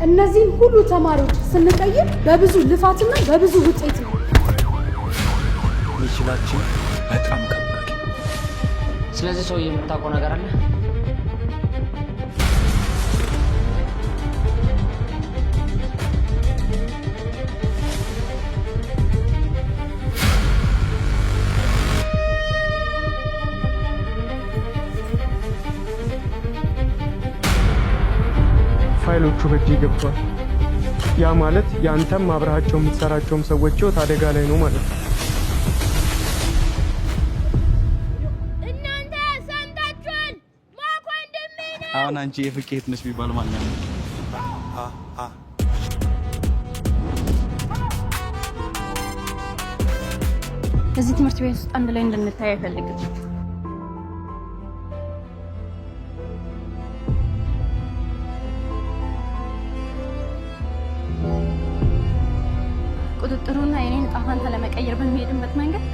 እነዚህን ሁሉ ተማሪዎች ስንቀይር በብዙ ልፋትና በብዙ ውጤት ነው። Mission ኣችን በጣም ከባድ። ስለዚህ ሰውዬ የምታውቀው ነገር አለ? ፋይሎቹ በእጄ ገብቷል። ያ ማለት የአንተም አብረሃቸው የምትሰራቸውም ሰዎች ህይወት አደጋ ላይ ነው ማለት ነው። እናንተ ሰምታችኋል። ማክ ወንድሜ ነው። አሁን አንቺ የፍቄ እህት ነሽ ቢባል ማን ያምናል? እዚህ ትምህርት ቤት ውስጥ አንድ ላይ እንድንታይ አይፈልግም። ቁጥጥሩና የኔን ዕጣ ፈንታ ለመቀየር በሚሄድበት መንገድ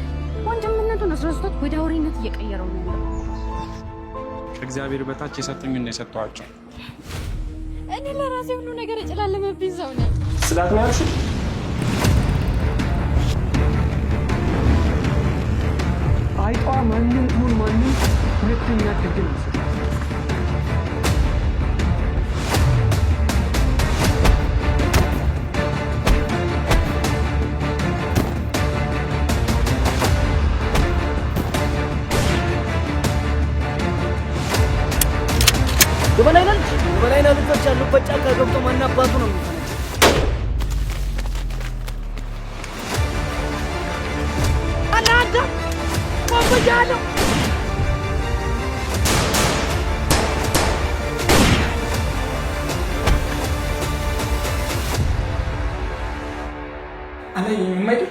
ወንድምነቱን አስረስቶት ወደ አውሬነት እየቀየረው ነው ያለው። ከእግዚአብሔር በታች የሰጡኝን ነው የሰጠኋቸው። እኔ ለራሴ ሁሉ ነገር የጨላለመብኝ ሰው ነኝ። ስላት ነው ያልሽው? አይጧ ማንም ትሁን ማንም ሁለተኛ ድግም አልሰጣትም። የበላይነህ ልጆች ያሉበት ጫካ ገብቶ ማናባቱ ነው የሚፈነጨው? ቆብያለሁ። አላየኝም አይደል?